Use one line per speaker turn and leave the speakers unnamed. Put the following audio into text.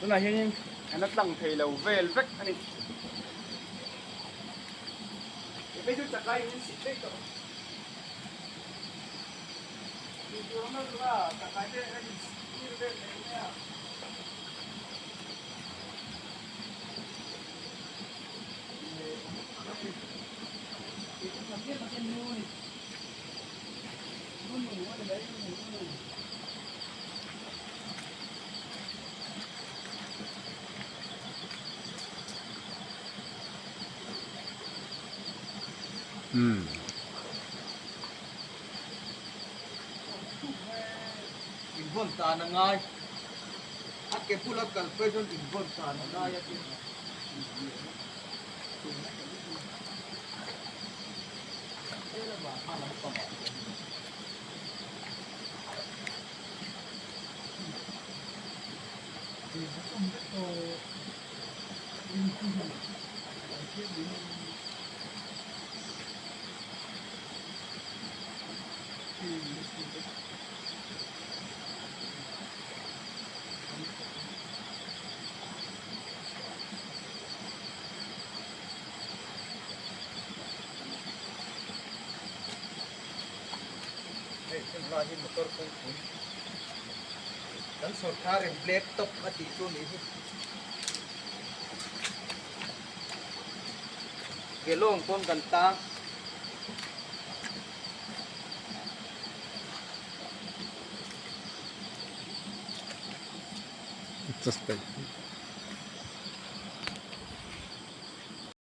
Tunah hianin an la tlang thei lo vel vek a ni. Hei chu chakai in sik daih tawh. Tih tur awm lo tura chakai te an in sik tir vel mai mai a. Invawn tan a ngai. A ke bula kal phei chuan invawn tan a ngai a tin. Hei hmun hi motor kawngpui kan sawrkharin black top a tih chu a nih hi. Kelawng pawn kan tang.
Just